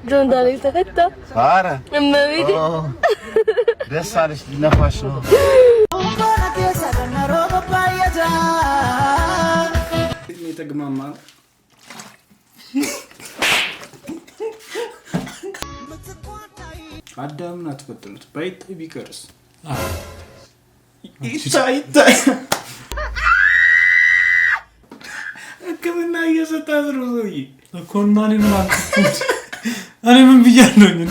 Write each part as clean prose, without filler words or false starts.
ጆን ዳንኤል ተፈታ። ኧረ እመቤቴ ደስ አለሽ። ሊነፋሽ ነው። የተግማማ ነው። አዳምን አትፈጥኑት። ባይታይ ቢቀርስ ይታይ ይታይ። ሕክምና እየሰጣት ነው ሰውዬ እኮ እና እኔ ምን አልኩት? እኔ ምን ብያለሁኝ?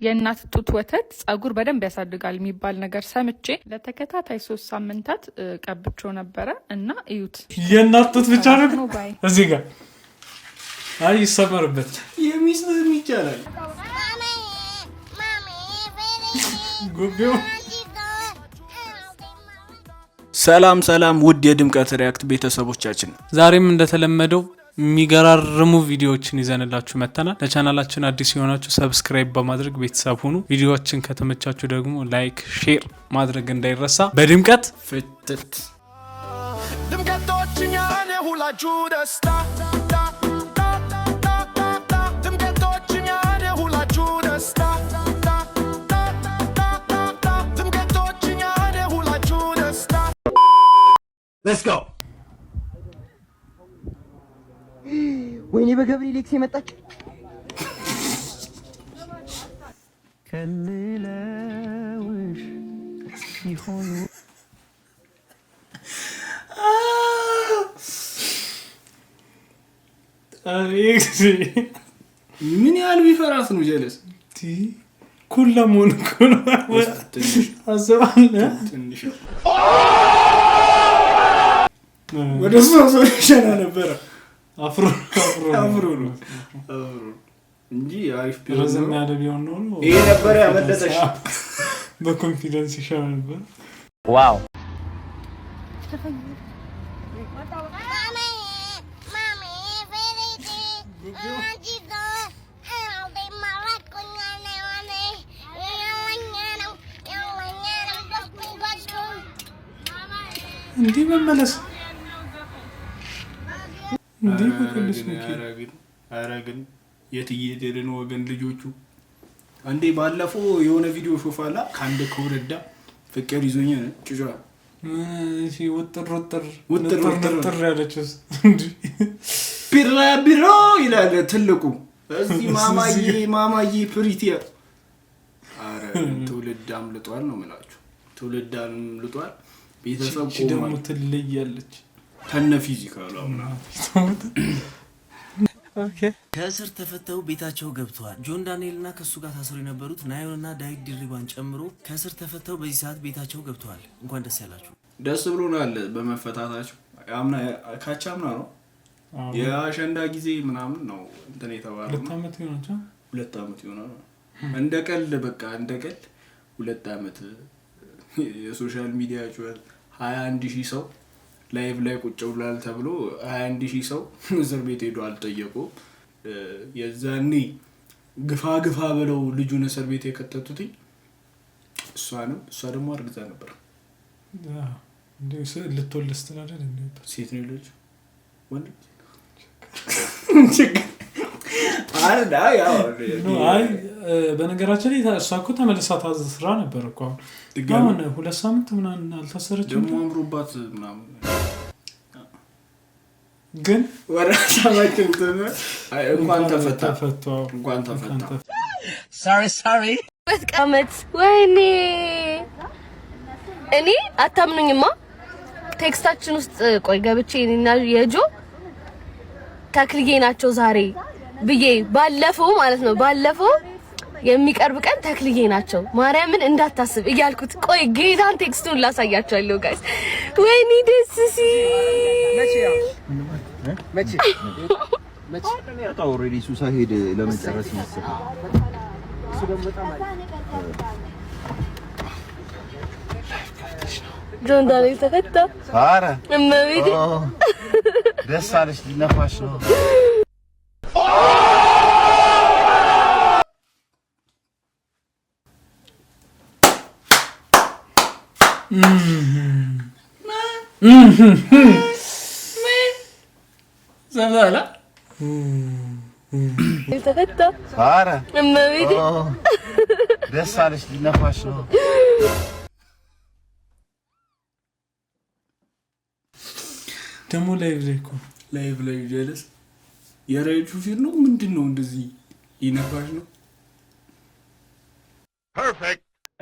የእናት ጡት ወተት ጸጉር በደንብ ያሳድጋል የሚባል ነገር ሰምቼ ለተከታታይ 3 ሳምንታት ቀብቼ ነበረ እና እዩት። የእናት ጡት ብቻ ነው bye። እዚህ ጋር። አይ ይሰመርበት። የሚስትም ይቻላል። ጉቤው። ሰላም ሰላም፣ ውድ የድምቀት ሪያክት ቤተሰቦቻችን፣ ዛሬም እንደተለመደው የሚገራርሙ ቪዲዮዎችን ይዘንላችሁ መጥተናል። ለቻናላችን አዲስ የሆናችሁ subscribe በማድረግ ቤተሰብ ሁኑ። ቪዲዮዎችን ከተመቻችሁ ደግሞ like፣ share ማድረግ እንዳይረሳ። በድምቀት ፍትት። ድምቀቶች እኛን የሁላችሁ ደስታ፣ ድምቀቶች እኛን የሁላችሁ ደስታ፣ ድምቀቶች እኛን የሁላችሁ ደስታ። Let's go. ወይኔ በገብርኤል ex የመጣች። ከልለውሽ ሲሆኑ ምን ያህል ቢፈራት ነው ጀለስ? ኩል ለመሆን እኮ ነው። አስበሃል? ትንሽ ወደ እሷ ሰው ይሸና ነበረ። አፍሮ አፍሮ ነው። አፍሮ ነው አፍሮ ነው እንጂ አሪፍ ቢሆን ረዘም ኖሮ ያለ ቢሆን ኖሮ ይሄ ነበረ ያመለጠሽ። በ confidence ይሻል ነበር። Wow. Mommy, mommy, very. እንዲህ መመለስ እንዲህ በቅዱስ ሚካኤል። ኧረ ግን የት እየሄድን ወገን? ልጆቹ አንዴ ባለፈው የሆነ ቪዲዮ ሾፋላ ከአንድ ከወረዳ ፍቅር ይዞኝ ጭጫ። እሺ፣ ውጥር ውጥር ውጥር ንጥር ውጥር። ንጥር ያለችውስ እንዲህ። ቢራ ቢሮ ይላል ትልቁ እዚህ ማማዬ ማማዬ ፕሪቲ። ኧረ ትውልድ አምልጧል ነው የምላችሁ። ትውልድ አምልጧል። ቤተሰብ እቺ ደግሞ ቆሟል። ትለያለች። ከነ physical ኡ ምናምን። ከእስር ተፈተው ቤታቸው ገብተዋል። ጆን ዳንኤል እና ከእሱ ጋር ታስረው የነበሩት ናዮን እና ዳዊት ድሪባን ጨምሮ ከእስር ተፈተው በዚህ ሰዓት ቤታቸው ገብተዋል። እንኳን ደስ ያላችሁ። ደስ ብሎናል በመፈታታቸው። አምና ካቻምና ነው የአሸንዳ ጊዜ ምናምን ነው እንትን የተባለው። 2 ዓመት ይሆናቸው። 2 ዓመት ይሆናል። እንደ ቀልድ በቃ እንደ ቀልድ 2 ዓመት የ social media ጩኸት፣ 21,000 ሰው live ላይ ቁጭ ብሏል ተብሎ 21,000 ሰው እስር ቤት ሄዶ አልጠየቁም። የዛኔ ግፋ ግፋ ብለው ልጁን እስር ቤት የከተቱትኝ እሷንም እሷ ደግሞ አርግዛ ነበር። ልትወልድ ስትል አይደል እንዴ? ሴት ነው ልጅ ወንድ ችግር አይ ያው No፣ አይ በነገራችን ላይ እሷ እኮ ተመልሳ ታስራ ነበር እኮ አሁን። ድጋሚ? አሁን 2 ሳምንት ምናምን አልታሰረችም። ደግሞ አምሮባት ምናምን። ግን ወደ ሀሳባችን አይ እንኳን ተፈታ። ተፈቶ። እንኳን ተፈታ። ዓመት ወይኔ እኔ አታምኑኝማ። Text ኣችን ውስጥ ቆይ ገብቼ እኔና የጆ ተክልዬ ናቸው ዛሬ ብዬ ባለፈው ማለት ነው፣ ባለፈው የሚቀርብ ቀን ተክልዬ ናቸው ማርያምን እንዳታስብ እያልኩት፣ ቆይ ጌታን text ኡን ላሳያቸዋለሁ guys። ወይኔ ደስ ሲል። Already እሱ ሳይሄድ ለመጨረስ መሰለኝ። ጆን ዳንኤል ተፈታ። ኧረ እመቤቴ። ደስ አለሽ። ሊነፋሽ ነው። ሰምተሃል? ተፈታ። ኧረ እመቤቴ። ደስ አለሽ። ሊነፋሽ ነው። ደግሞ live ላይ እኮ። Live ላይ ጀለስ የ Ride ሹፌር ነው ምንድን ነው እንደዚህ ሊነፋሽ ነው?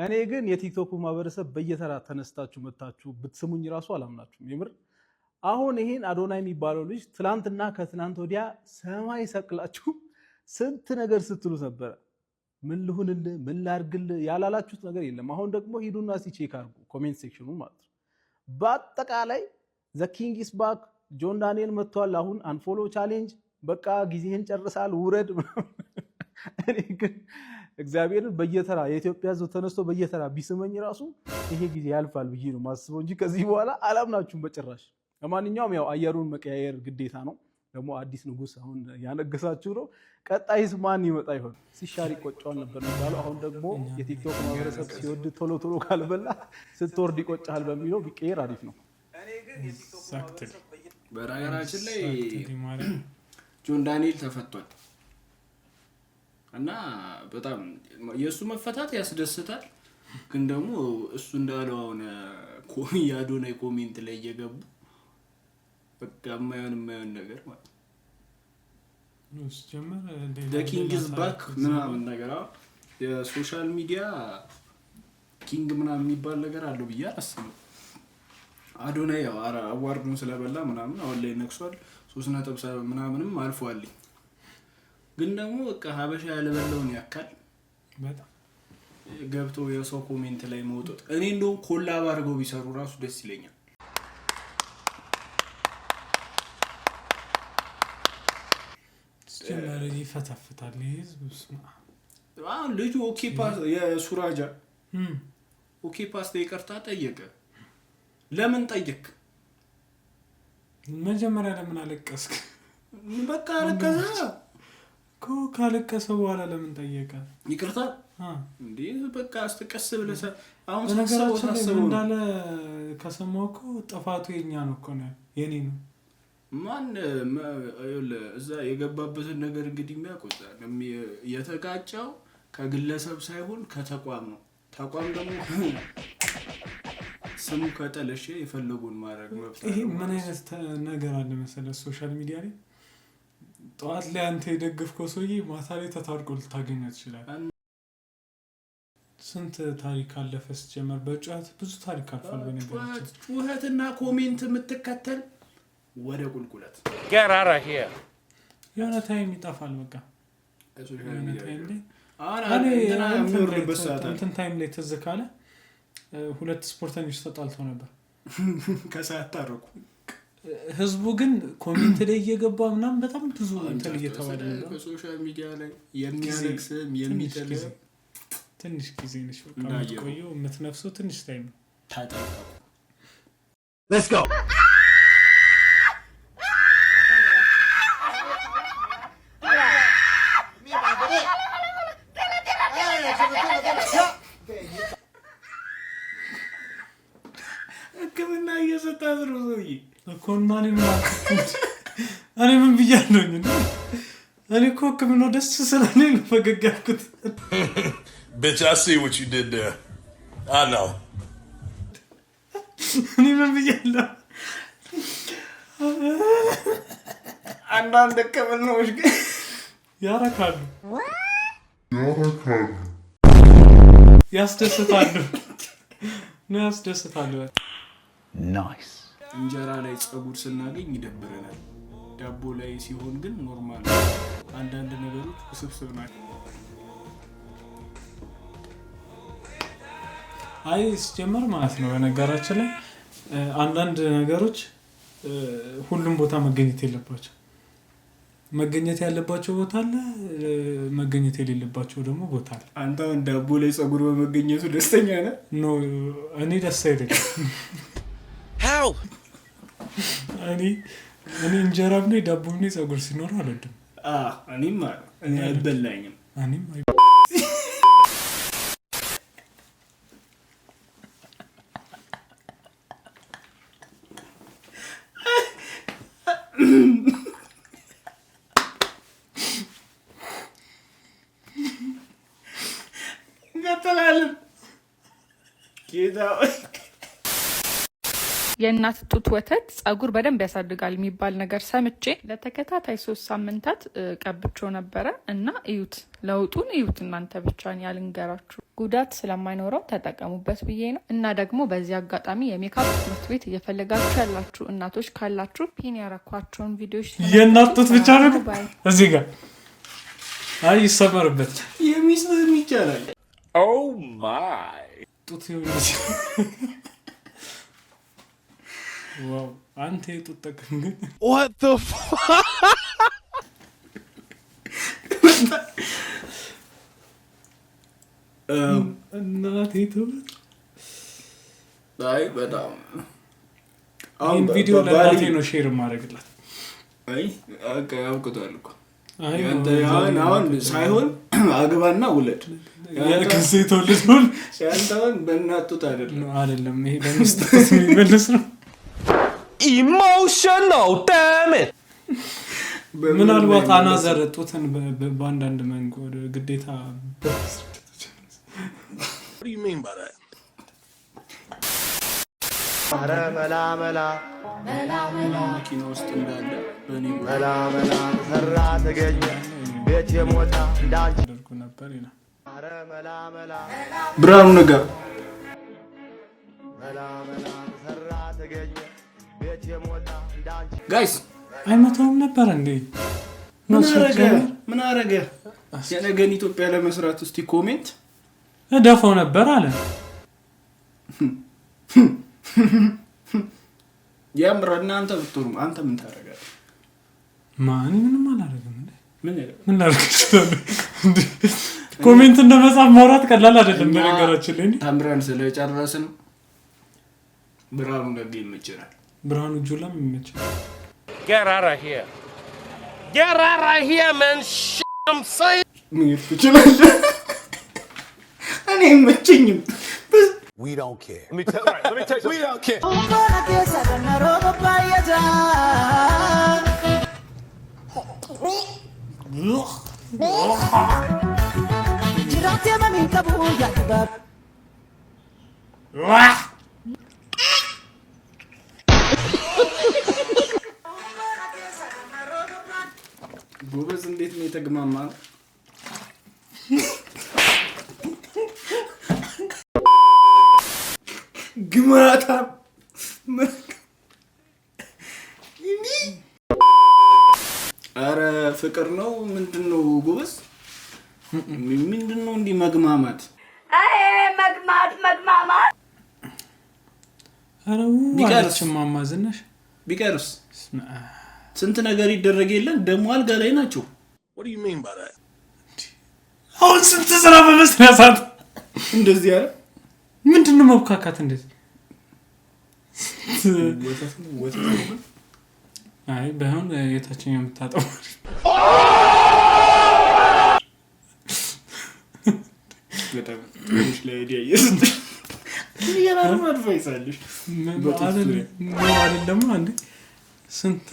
እኔ ግን የቲክቶኩ ማህበረሰብ በየተራ ተነስታችሁ መታችሁ ብትስሙኝ ራሱ አላምናችሁም። የምር አሁን ይሄን አዶናይ የሚባለው ልጅ ትላንትና ከትላንት ወዲያ ሰማይ ሰቅላችሁ ስንት ነገር ስትሉት ነበረ። ምን ልሁንልህ፣ ምን ላርግልህ ያላላችሁት ነገር የለም። አሁን ደግሞ ሂዱና እስኪ check አድርጉ comment section ኑ ማለት ነው። በአጠቃላይ the king is back፣ ጆን ዳንኤል መጥቷል። አሁን unfollow challenge፣ በቃ ጊዜህን ጨርሳል፣ ውረድ። እኔ ግን እግዚአብሔርን በየተራ የኢትዮጵያ ሕዝብ ተነስቶ በየተራ ቢስመኝ ራሱ ይሄ ጊዜ ያልፋል ብዬ ነው ማስበው እንጂ ከዚህ በኋላ አላምናችሁም በጭራሽ። ለማንኛውም ያው አየሩን መቀያየር ግዴታ ነው። ደግሞ አዲስ ንጉስ አሁን ያነገሳችሁ ነው። ቀጣይስ ማን ይመጣ ይሆን? ሲሻር ይቆጨዋል ነበር የሚባለው። አሁን ደግሞ የቲክቶክ ማህበረሰብ ሲወድ ቶሎ ቶሎ ካልበላ ስትወርድ ይቆጫል በሚለው ቢቀየር አሪፍ ነው። Exactly. በነገራችን ላይ ጆን ዳንኤል ተፈቷል እና በጣም የእሱ መፈታት ያስደስታል። ግን ደግሞ እሱ እንዳለው አሁን የአዶናይ comment ላይ እየገቡ በቃ የማይሆን የማይሆን ነገር ማለት ነው። King is back ምናምን ነገር፣ አሁን የ social media king ምናምን የሚባል ነገር አለው ብዬ አላስብም። አዶናይ ያው award ኡን ስለበላ ምናምን አሁን ላይ ነግሷል። 3.7 ምናምንም አልፏልኝ። ግን ደግሞ በቃ ሀበሻ ያለበላውን ያካል በጣም ገብቶ የሰው comment ላይ መውጣት፣ እኔ እንደውም collab አድርገው ቢሰሩ ራሱ ደስ ይለኛል። ሲጀመር ይፈተፍታል ይህ ህዝብ። በስመ አብ። አሁን ልጁ okay የሱራጃ okay ፓስታ ይቅርታ ጠየቀ። ለምን ጠየቅ? መጀመሪያ ለምን አለቀስክ? በቃ አለቀሰ። እኮ ካለቀሰ በኋላ ለምን ጠየቀ? ይቅርታ እንዴ፣ በቃ አስተቀስ ብለህ አሁን ሳስበው በነገራችን ላይ ሳስበው ምን ነው። እንዳለ ከሰማሁ እኮ ጥፋቱ የኛ ነው እኮ ነው፣ የኔ ነው። ማን ይኸውልህ፣ እዛ የገባበትን ነገር እንግዲህ የሚያውቀው እዛ ነው። የተጋጨው ከግለሰብ ሳይሆን ከተቋም ነው። ተቋም ደግሞ ስሙ ከጠለሸ የፈለጉን ማድረግ መብት ይሄ አለው ምን ማለት ነው። አይነት ነገር አለ መሰለህ፣ social media ላይ ጠዋት ላይ አንተ የደገፍከው ሰውዬ ማታ ላይ ተታርቆ ልታገኘው ትችላለህ። ስንት ታሪክ አለፈ ሲጀመር፣ በጩኸት ብዙ ታሪክ አልፏል። በነገራችን ጩኸትና comment የምትከተል ወደ ቁልቁለት። የሆነ time ይጠፋል። በቃ ከ social የሆነ ሚዲያ time ላይ አሁን እኔ እንትና እንትን ላይ የሚወርድበት ሰዓት አለ። እንትን time ላይ ትዝ ካለ ሁለት ስፖርተኞች ተጣልተው ነበር። ከሰዓት ታረቁ። ህዝቡ ግን comment ላይ እየገባ ምናምን በጣም ብዙ እንትን እየተባለ ነበር። በ social media ላይ የሚያለቅስም የሚጥልም ትንሽ ጊዜ ነች በቃ እንዳየሩ። የምትቆየው፣ የምትነፍሰው ትንሽ time ነው። ታጠንቀቁ። Let's go. ሕክምና እየሰጣት ነው ሰውዬ። እኮ እና እኔ ምን አልኩት? እኔ ምን ብያለሁኝ? እንዴ? እኔ እኮ ሕክምናው ደስ ስላለኝ ነው ፈገግ ያልኩት። Bitch, I see what you did there. I know. እኔ ምን ብያለሁ? አንዳንድ ሕክምናዎች ግን ያረካሉ፣ ያስደስታሉ ነው ያስደስታሉ። Nice. እንጀራ ላይ ጸጉር ስናገኝ ይደብረናል። ዳቦ ላይ ሲሆን ግን normal ነው። አንዳንድ ነገሮች ውስብስብ ናቸው። አይ ሲጀመር ማለት ነው፣ በነገራችን ላይ አንዳንድ ነገሮች ሁሉም ቦታ መገኘት የለባቸው። መገኘት ያለባቸው ቦታ አለ፣ መገኘት የሌለባቸው ደግሞ ቦታ አለ። አንተ አሁን ዳቦ ላይ ጸጉር በመገኘቱ ደስተኛ ነህ? No፣ እኔ ደስ አይለኝም። እኔ እንጀራም ላይ ዳቦም ላይ ጸጉር ሲኖረው አልወድም። እኔም እኔ አይበላኝም። እኔም እንቀጥላለን። ጌታ ሆይ። የእናት ጡት ወተት ጸጉር በደንብ ያሳድጋል የሚባል ነገር ሰምቼ ለተከታታይ 3 ሳምንታት ቀብቼው ነበረ እና እዩት፣ ለውጡን እዩት እናንተ ብቻ፣ ያልንገራችሁ ጉዳት ስለማይኖረው ተጠቀሙበት ብዬ ነው። እና ደግሞ በዚህ አጋጣሚ የሜካፕ ትምህርት ቤት እየፈለጋችሁ ያላችሁ እናቶች ካላችሁ pin ያረኳቸውን ቪዲዮዎች የእናት ጡት ብቻ ነው ግን Bye. እዚህ ጋር አይ ይሰመርበት። የሚስትህም ይቻላል። Oh my. ጡት ይሁን። Wow፣ አንተ የጡት ጥቅም ግን What the fuck? እናቴ ትሙት። አይ በጣም ይህን ቪዲዮ ለእናቴ ነው share ማድረግላት። አይ በቃ ያውቅቷል እኮ። አይ ያንተ አሁን አሁን ሳይሆን አግባና ውለድ። ከዚ የተወለደውን ያንተ አሁን በእናት ጡት አይደለም። አይደለም፣ ይሄ በሚስት ጡት የሚመለስ ነው። Emotional, damn it. ምናልባት another ጡትን በአንዳንድ መንገድ ግዴታ What do you mean by that? ኧረ መላ መላ መኪና ውስጥ እንዳለ በእኔ መላ መላ ሰራ ተገኘ ቤት የሞታ እንዳንቺ አደርጉ ነበር ይላል። ኧረ መላ መላ ብርሃኑ ነጋ። መላ መላ ሰራ ተገኘ ቤት የሞታ እንዳንቺ Guys። አይመታውም ነበር እንዴ? ምን አረገ? ምን አረገ? የነገን ኢትዮጵያ ለመስራት እስቲ comment። ደፋው ነበር አለ። የምር እናንተ ብትሆኑ አንተ ምን ታደርጋለህ? ማን ምንም አላደረግም እንዴ? ምን ምን ላደርግ እችላለሁ? እንዴ? Comment እንደ መጻፍ ማውራት ቀላል አይደለም። እኛ በነገራችን ላይ ተምረን ስለጨረስን ብርሃኑ ነጋ ይመቸናል። ብርሃኑ ጁላም ይመቻል። Get out of here. Get out of here, man. Shit, I'm saying. መሄድ ትችላለህ። እኔ አይመቸኝም። We don't care. Let me tell, right, let me tell you. We don't care. ጎበዝ፣ እንዴት ነው የተግማማ ነው? ግማታ። አረ ፍቅር ነው ምንድን ነው ጎበዝ? ምንድን ነው እንዲህ መግማማት? መግማት መግማማት። ኧረ ው ቢቀርስ? አለች እማማ ዝናሽ። ቢቀርስ ስንት ነገር ይደረግ የለን ደግሞ አልጋ ላይ ናቸው። What do you mean by that? አሁን ስንት ስራ በመስሪያ ሰዓት እንደዚህ ያለ ምንድን ነው መብካካት? እንደዚህ ወተት ነው ወተት ነው። አይ ባይሆን የታችኛው የምታጠው በጣም ትንሽ ለ idea እየሰጠሽ የሚገራርም advice አለሽ። በጡት ዙሪያ። አይደለም አንዴ ስንት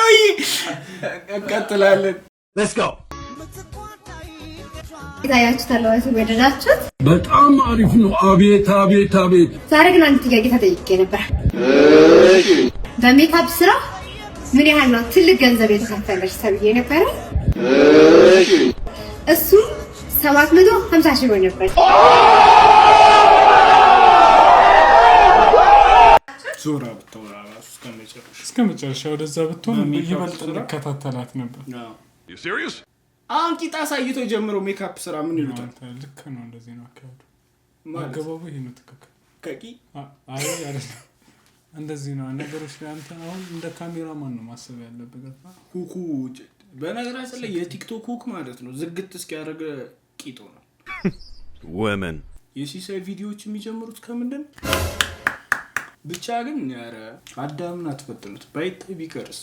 አይ እንቀጥላለን። Let's go. ታያችሁታል ወይ ወደዳችሁት? በጣም አሪፍ ነው። አቤት አቤት አቤት። ዛሬ ግን አንድ ጥያቄ ተጠይቄ ነበር። በሜካፕ ስራ ምን ያህል ነው ትልቅ ገንዘብ የተከፈለች ተብዬ ነበረ። እሱ 750 ሺህ ብር ነበር። ዞራ ብታወራ ራሱ እስከ መጨረሻ እስከ መጨረሻ ወደዛ ብትሆን በሜካፕ ይበልጥ ስራ? እንከታተላት ነበር። አሁን ቂጣ አሳይቶ ጀምሮ ሜካፕ ስራ ምን ይሉታል? ልክ ነው። እንደዚህ ነው አካሄዱ። ማለት? አገባቡ ይሄ ነው ትክክል። ከቂ አይ አይደለም፣ እንደዚህ ነው ነገሮች ላይ አንተ አሁን እንደ ካሜራማን ነው ማሰብ ያለብህ። ገባህ? Hook ኡ በነገራችን ላይ የቲክቶክ hook ማለት ነው ዝግት እስኪያደርግ ቂጦ ነው። Women. የሲሳይ ቪዲዮዎች የሚጀምሩት ከምንድን ነው? ብቻ ግን ኧረ አዳምን አትፈጥኑት። ባይታይ ቢቀርስ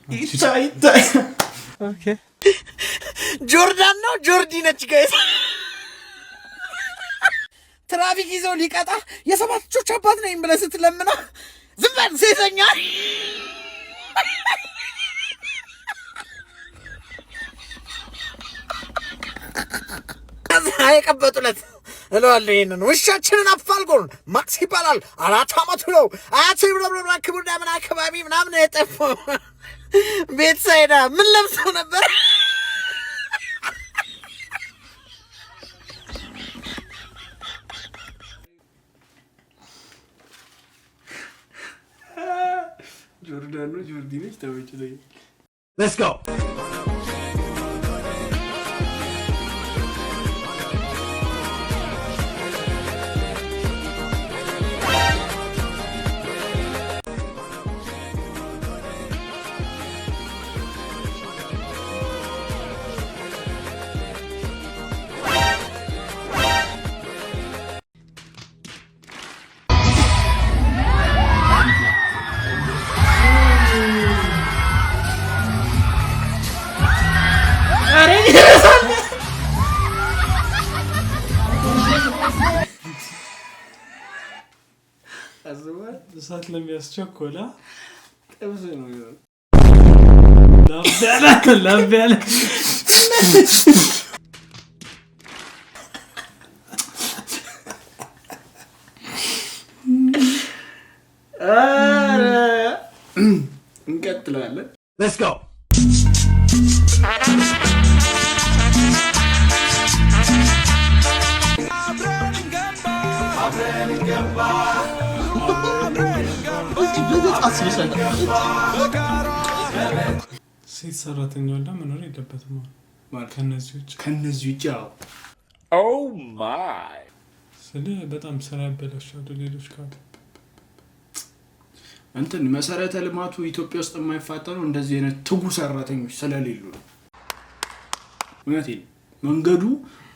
ይታይ ይታይ። ጆርዳን ነው ጆርዲ ነች guys። ትራፊክ ይዘው ሊቀጣ የሰባት ልጆች አባት ነኝ ብለህ ስትለምነው ዝም በል ሴተኛ። የቀበጡለት እለዋለሁ። ይሄንን ውሻችንን አፋልጎን ማክስ ይባላል። 4 አመቱ ነው። አያቱ ብሎ ክቡር ዳመና አካባቢ ምናምን የጠፋው ቤት ሳይዳ ምን ለብሰው ነበር? ጆርዳን ነው፣ ጆርዲ ነች። ተመችቶኛል። Let's go. አስበዋል። እሳት ለሚያስቸኮላ ጥብስ ነው የሚሆነው። ላብ ያለ ላብ ያለ። ኧረ እንቀጥላለን። Let's go. ሴት ሰራተኛ ወላ መኖር የለበትም አሁን ከነዚህ ውጭ። ከነዚህ ውጭ፣ አዎ። Oh my. ስለ በጣም ስራ ያበላሻሉ ሌሎች ካሉ። እንትን መሰረተ ልማቱ ኢትዮጵያ ውስጥ የማይፋጠነው እንደዚህ አይነት ትጉ ሰራተኞች ስለሌሉ ነው። እውነቴን ነው። መንገዱ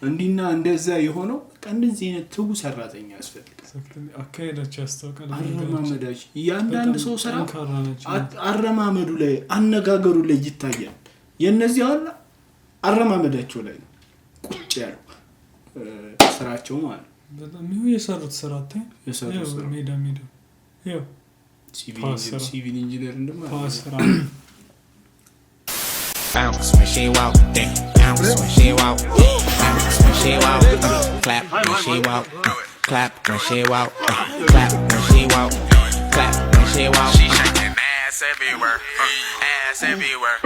እንዲና እንደዛ የሆነው በቃ እንደዚህ አይነት ትጉ ሰራተኛ ያስፈልጋል። አካሄዳቸው ያስታውቃል። አረማመዳቸው እያንዳንድ በጣም ሰው ስራ ጠንካራ ናቸው። አረማመዱ ላይ፣ አነጋገሩ ላይ ይታያል። የእነዚህ አሁን አረማመዳቸው ላይ ነው ቁጭ ያለው ስራቸው ማለት ነው። በጣም ይኸው የሰሩት ስራ አታይ። የሰሩት ይኸው ስራ። ሜዳ ሜዳ ይኸው ፓስ ስራ። Civil engineer እንደማ ፓስ ስራ። Bounce when she walk, then bounce when she walk, bounce when she walk, clap when she walk, clap when she walk, clap when she walk, clap when she walk. She shaking ass everywhere, ass everywhere.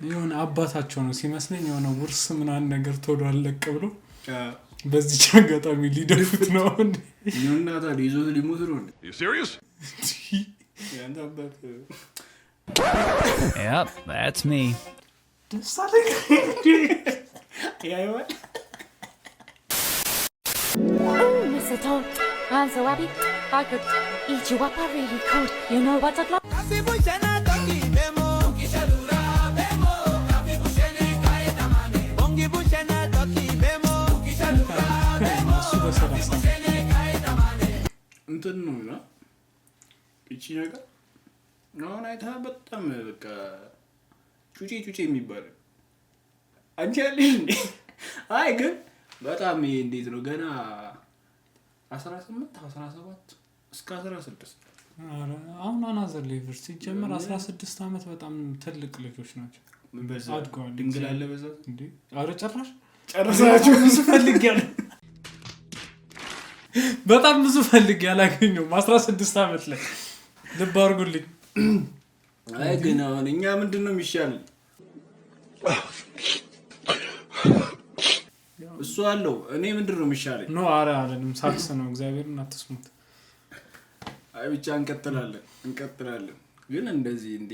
የሆነ አባታቸው ነው ሲመስለኝ፣ የሆነ ውርስ ምናምን ነገር ቶሎ አለቅ ብሎ በዚች አጋጣሚ ሊደፉት ነው እንዴ? እና ታዲያ ይዞት ሊሞት ነው እንዴ? የአንተ አባት Yep, that's me. ደስ አለኝ። ያየዋል። Oh, mistletoe, I'm so happy I could eat you up. I really could. You know what I'd like? እሱ በ30 እንትን ነው እና እቺ ነገር አሁን አይተህ በጣም በቃ ጩጬ ጩጬ የሚባል አንቺ ያለሽ እንዴ? አይ ግን በጣም ይሄ እንዴት ነው ገና 18፣ 17 እስከ 16። ኧረ አሁን another level ሲጀመር 16 ዓመት በጣም ትልቅ ልጆች ናቸው። በዛ አድገዋል። ድንግል አለ በዛ? እንዴ ኧረ ጭራሽ። ጨርሳችሁ? ብዙ ፈልጌያለሁ። በጣም ብዙ ፈልጌ አላገኘሁም። 16 ዓመት ላይ ልብ አድርጉልኝ። አይ ግን አሁን እኛ ምንድን ነው የሚሻል? እሱ አለው፣ እኔ ምንድን ነው የሚሻለኝ? No አረ አለንም ሳክስ ነው፣ እግዚአብሔርን አትስሙት። አይ ብቻ እንቀጥላለን እንቀጥላለን። ግን እንደዚህ እንዴ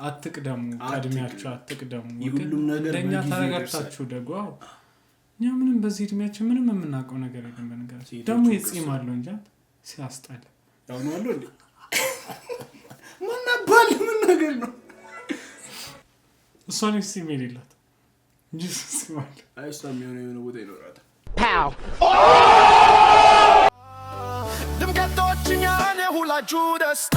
አትቅደሙ፣ ቀድሚያችሁ አትቅደሙ። የሁሉም ነገር እንደኛ በጊዜ ተረጋግታችሁ ደጉ። አዎ፣ እኛ ምንም በዚህ እድሜያችን ምንም የምናውቀው ነገር የለም። በነገራችን ሴቶቹ ደግሞ የጺም አለው እንጂ ሲያስጠላ። ያው ነው አለው እንዴ፣ ማን አባል ምን ነገር ነው? እሷ ነች ጺም የሌላት እንጂ እሱ ጺም አለው። አይ እሷም የሆነ የሆነ ቦታ ይኖራታል። ድምቀቶች እኛን የሁላችሁ ደስታ።